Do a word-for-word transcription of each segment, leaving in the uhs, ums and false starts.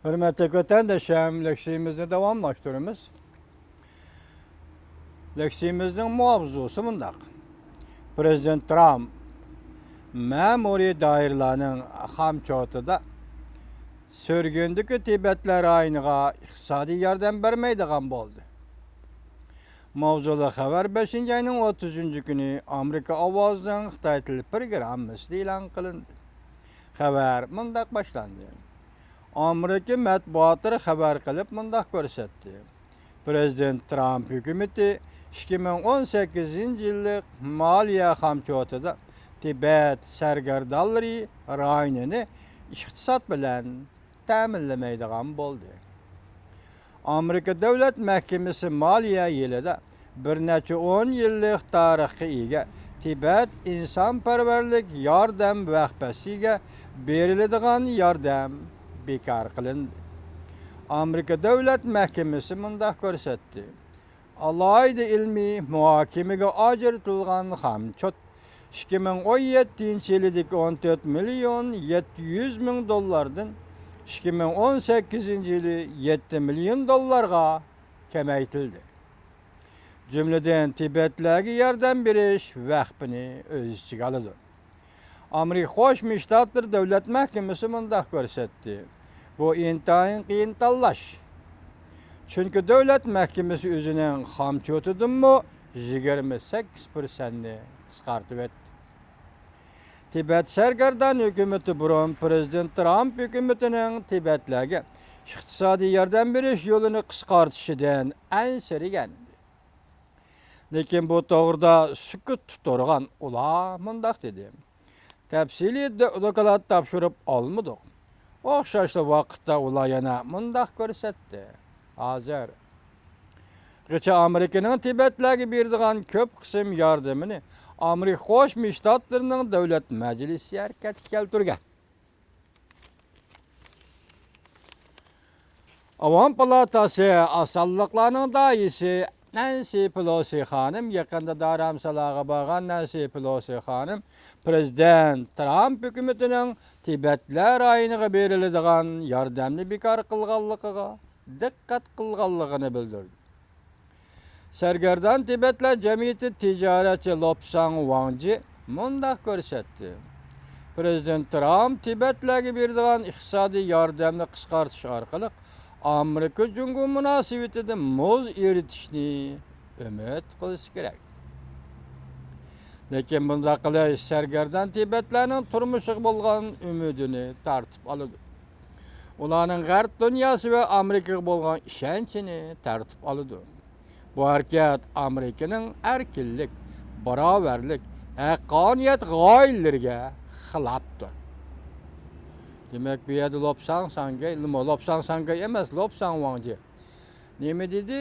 ھۆرمەتلىك ۋەتەنداشلار، لېكسىيىمىزنى داۋاملاشتۇرىمىز. لېكسىيىمىزنىڭ ماۋزۇسى مۇنداق: پىرېزىدېنت ترامپ مەمۇرىي دائىرىلەرنىڭ خامچوتىدا سۈرگۈندىكى تىبەتلەر رايونىغا ئىقتىسادىي ياردەم بەرمەيدىغان بولدى. ماۋزۇلۇق خەۋەر بەشىنچى ئاينىڭ ئوتتۇزىنچى كۈنى ئامېرىكا ئاۋازىنىڭ خىتاي تىل پروگراممىسىدا ئېلان قىلىندى. خەۋەر مۇنداق باشلاندى. ئامېرىكا مەتبۇئاتلىرى خەۋەر قىلىپ مۇنداق كۆرسەتتى: پىرېزىدېنت ترامپ ھۆكۈمىتى ئىككى مىڭ ئون سەككىزىنچى يىللىق مالىيە خامچوتىدا تىبەت سەرگەردانلىرى رايونىنى ئىقتىساد بىلەن تەمىنلىمەيدىغان بولدى. ئامېرىكا دۆلەت مەھكىمىسى مالىيە يىلىدا بىر نەچچە ئون يىللىق تارىخقا ئىگە تىبەت ئىنسانپەرۋەرلىك ياردەم ۋەخپىسىگە بېرىلىدىغان ياردەم بىكار قىلىندى. ئامېرىكا دۆلەت مەھكىمىسى مۇنداق كۆرسەتتى: ئالاھىدە ئىلمىي مۇھاكىمىگە ئاجرىتىلغان خامچوت ئىككى مىڭ ئون يەتتىنچى يىلىدىكى ئون تۆت مىليون يەتتە يۈز مىڭ دوللاردىن ئىككى مىڭ ئون سەككىزىنچى يىلى يەتتە مىليون دوللارغا كېمەيتىلدى. جۈملىدىن تىبەتلەرگە ياردەم بېرىش ۋەخپىنى ئۆز ئىچىگە ئالىدۇ. ئامېرىكا قوشما شتاتلىرى دۆلەت مەھكىمىسى مۇنداق كۆرسەتتى: بۇ ئىنتايىن قىيىن تاللاش. چۈنكى دۆلەت مەھكىمىسى ئۆزىنىڭ خامچوتىدىنمۇ يىگىرمە سەككىز پىرسەنتنى قىسقارتىۋەتتى. تىبەت سەرگەردان ھۆكۈمىتى بۇرۇن پىرېزىدېنت ترامپ ھۆكۈمىتىنىڭ تىبەتلەرگە ئىقتىسادىي ياردەم بېرىش يولىنى قىسقارتىشىدىن ئەنسىرىگەن ئىدى. لېكىن بۇ توغرىدا سۈكۈتتە تۇرغان ئۇلار مۇنداق دېدى: تەپسىلىي دو-، دوكلات تاپشۇرۇپ ئالمىدۇق. ئوخشاشلا ۋاقىتتا ئۇلار يەنە مۇنداق كۆرسەتتى: ھازىرغىچە ئامېرىكىنىڭ تىبەتلەرگە بېرىدىغان كۆپ قىسىم ياردىمىنى ئامېرىكا قوشما شتاتلىرىنىڭ دۆلەت مەجلىسى ھەرىكەتكە كەلتۈرگەن. ئاۋام پالاتاسى ئاز سانلىقلارنىڭ دائىيسى نەنسى پېلوسى خانىم، يېقىندا دارامسالاغا بارغان نەنسى پېلوسى خانىم پىرېزىدېنت ترامپ ھۆكۈمىتىنىڭ تىبەتلەر رايونىغا بېرىلىدىغان ياردەمنى بىكار قىلغانلىقىغا دىققەت قىلغانلىقىنى بىلدۈردى. سەرگەردان تىبەتلەر جەمئىيىتى تىجارەتچى لوپساڭ ۋاڭجى مۇنداق كۆرسەتتى: پىرېزىدېنت ترامپ تىبەتلەرگە بېرىدىغان ئىقتىسادىي ياردەمنى قىسقارتىش ئارقىلىق ئامېرىكا جۇڭگو مۇناسىۋىتىدە مۇز ئېرىتىشنى ئۈمىد قىلىشى كېرەك. لېكىن بۇنداق قىلىش سەرگەردان تىبەتلەرنىڭ تۇرمۇشىغا بولغان ئۈمىدىنى تارتىپ ئالىدۇ. ئۇلارنىڭ غەرب دۇنياسى ۋە ئامېرىكىغا بولغان ئىشەنچىنى تارتىپ ئالىدۇ. بۇ ھەرىكەت ئامېرىكىنىڭ ئەركىنلىك، باراۋەرلىك، ھەققانىيەت غايىلىرىگە خىلاپتۇر. دېمەك، بۇ يەردە لوپساڭ ساڭگەي، لوپساڭ ساڭگەي ئەمەس، لوپساڭ ۋاڭجى نېمە دېدى؟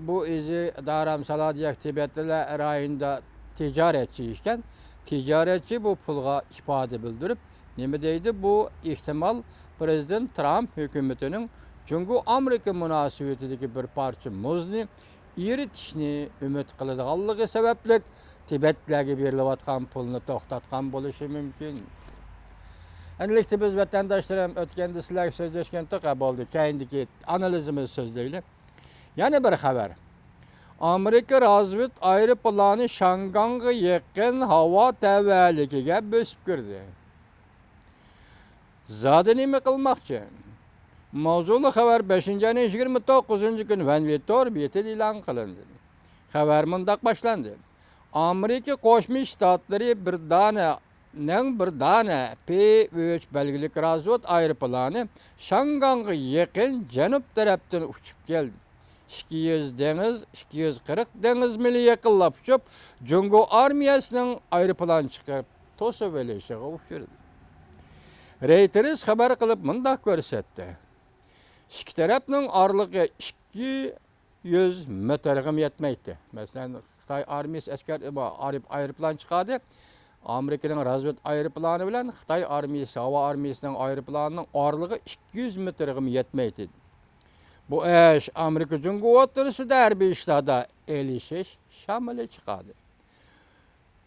بۇ ئۆزى دارامسالا دېگەن تىبەتلەر رايونىدا تىجارەتچى ئىكەن. تىجارەتچى بۇ پۇلغا ئىپادە بىلدۈرۈپ، نېمە دەيدۇ؟ بۇ ئېھتىمال پىرېزىدېنت ترامپ ھۆكۈمىتىنىڭ جۇڭگو ئامېرىكا مۇناسىۋىتىدىكى بىر پارچە مۇزنى ئېرىتىشنى ئۈمىد قىلىدىغانلىقى سەۋەبلىك، تىبەتلەرگە بېرىلىۋاتقان پۇلنى توختاتقان بولۇشى مۇمكىن. ئەنىلىكتە بىز ۋەتەنداشلىرىم ئۆتكەندە سىلەرگە سۆزلەشكەنتۇق، ھە، بولدى. كەينىدىكى ئانالىزىمىزنى سۆزلەيلى. يەنە بىر خەۋەر. ئامېرىكا رازۋېد ئايروپىلانى شاڭگاڭغا يېقىن ھاۋا تەۋەلىكىگە بۆسۈپ كىردى. زادى نېمە قىلماقچى؟ ماۋزۇلۇق خەۋەر بەشىنچى ئاينىڭ يىگىرمە توققۇزىنچى كۈنى ۋەنۋى تور بېتىدە ئېلان قىلىندى. خەۋەر مۇنداق باشلاندى: ئامېرىكا قوشما شتاتلىرى بىر دانە نىڭ بىر دانە پى ئۈچ بەلگىلىك رازۋېد ئايروپىلانى شاڭگاڭغا يېقىن جەنۇب تەرەپتىن ئۇچۇپ كەلدى. ئىككى يۈز دېڭىز، ئىككى يۈز قىرىق دېڭىز مىلى يېقىنلاپ ئۇچۇپ، جۇڭگو ئارمىيەسىنىڭ ئايروپىلان چىقىرىپ توسۇۋېلىشىغا ئۇچرىدى. رېيتېرس خەۋەر قىلىپ مۇنداق كۆرسەتتى: ئىككى تەرەپنىڭ ئارىلىقى ئىككى يۈز مېتىرغىمۇ يەتمەيتتى. مەسىلەن، خىتاي ئارمىيىسى ئەسكەر، ئايروپىلان چىقاردى. ئامېرىكىنىڭ رازۋېد ئايروپىلانى بىلەن خىتاي ئارمىيىسى، ھاۋا ئارمىيىسىنىڭ ئايروپىلانىنىڭ ئارىلىقى ئىككى يۈز مېتىرغىمۇ يەتمەيتتى. بۇ ئىش ئامېرىكا جۇڭگو ئوتتۇرىسىدا ھەربىي ئىشلاردا ئېلىشىش شامىلى چىقاردى.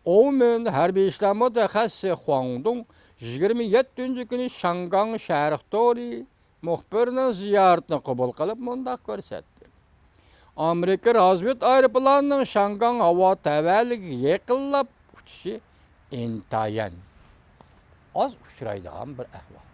ئوۋمېن ھەربىي ئىشلار مۇتەخەسسىسى خۇاڭدۇڭ يىگىرمە يەتتىنچى كۈنى شاڭگاڭ شەرق تورى مۇخبىرنىڭ زىيارىتىنى قوبۇل قىلىپ مۇنداق كۆرسەتتى. ئامېرىكا رازۋېد ئايروپىلانىنىڭ شاڭگاڭ ھاۋا تەۋەلىكىگە يېقىنلاپ ئۇچۇشى ئىنتايىن ئاز ئۇچرايدىغان بىر ئەھۋال.